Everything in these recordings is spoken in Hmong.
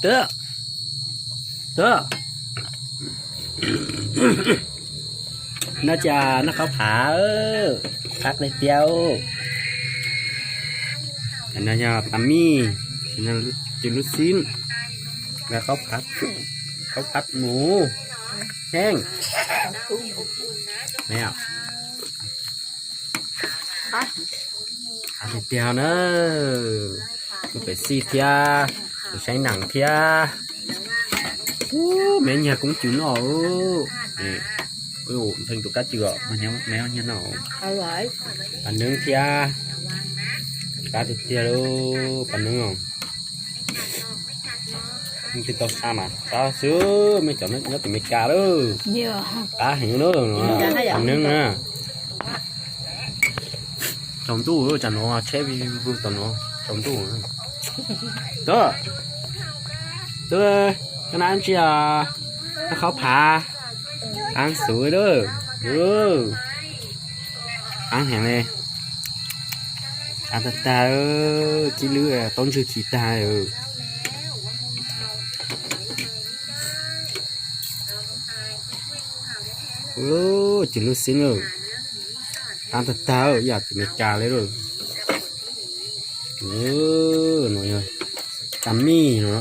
Tub, tub, noj tsi, noj qhov phav, qab tiag tiag. No yog tas mij, ces lub xib, qhov phav mus heej. Qab tiag tiag na. Tus pem xij thiab, tus saib neem thiab. Me nyiag koob cws noj. Ntxhee tus kab cws, me nyiag noj. Pas neeb thiab. Qab tiag tiag lauj, pas neeb os. Twb tau xa mas qab xwb, mej cov nyob tim Meskas lauj. Qab heev na, pas neeb na. Tsaus ntuj, tsam no tsheb vij vwg tom no, tsaus ntuj. Tub, tub, koj noj tsi os? Noj qhov phav. Qab xwb lauj. Qab heev li. Qab tag tag, kib lwb taub ntswg khi tag. Ces lub xib na, qab tag tag, ib yam tim Meskas li lauj. No yog tas mij no,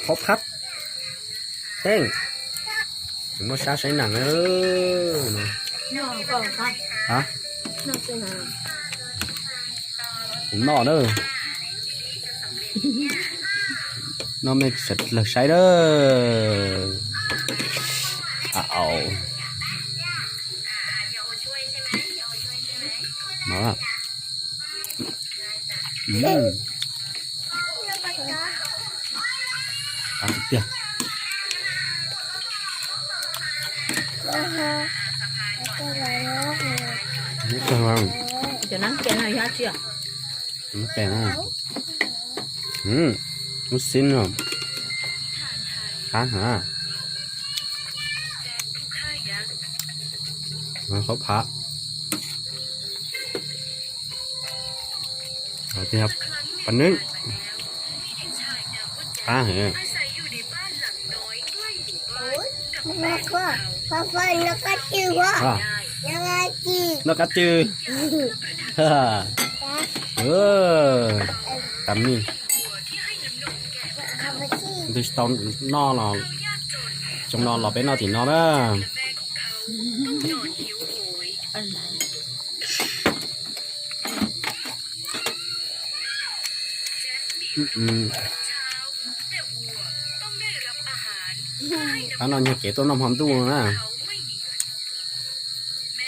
qhov phab teej, tsis muaj sab saib neem na. Kuv noj na. Noj mej sawv daws saib na. Au. Qab tiag tiag. Cov neeb cia no yog tsi os? Lub xib no, qab heev. Qhov phav, pas neeb, qab heev. Noj qab twg? Tas mij. Tsis tau noj los, xyoo no los peb noj tim no na. Qab no nyuag kev tuaj noj hmo ntuj na.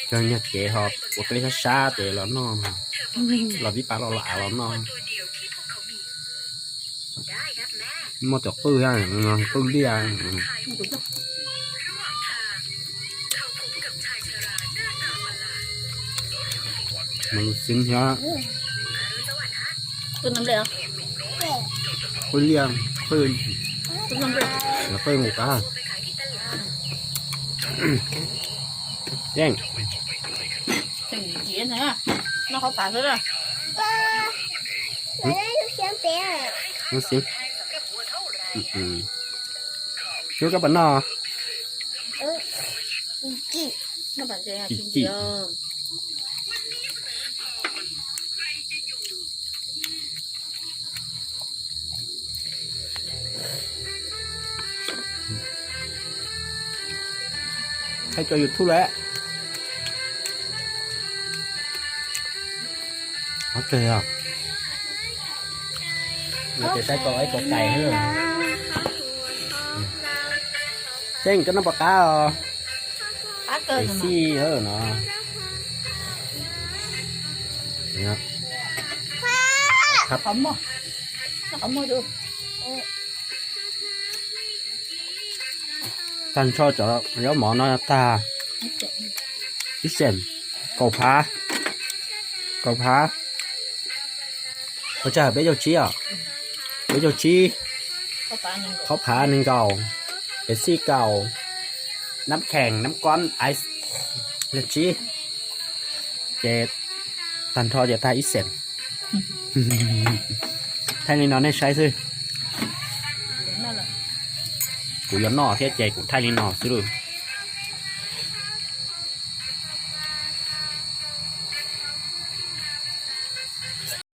Cov nyuag kev ho ua teb sab sab ces los noj, los tib pab los lam los noj. Muaj cov qwj, qwj liaj, mus xim thiab. Qwj liaj, qwj, qwj mus qab. Yeej. Noj qhov phav xwb. Lub xim. Cub koj puas noj? Kim kim. Thaij rau YouTube lawm. Qab kawg os. No ces saib tau ib txoj tais na. Tseeb koj noj puas qab os? Qab kawg no. Tag nrho cov zaub mov no tag ib xees, kaum phav, kaum phav. Ua tsaug peb caug tsib os, peb caug tsib, qhov phav nees nkaum, peb xij kaum, nab khees nab kob ice yog tsib, ces tag nrho ces tag ib xees. Thaij li no nej saib xwb. Kuv yuav noj thiab ces kuv thaij li no xwb.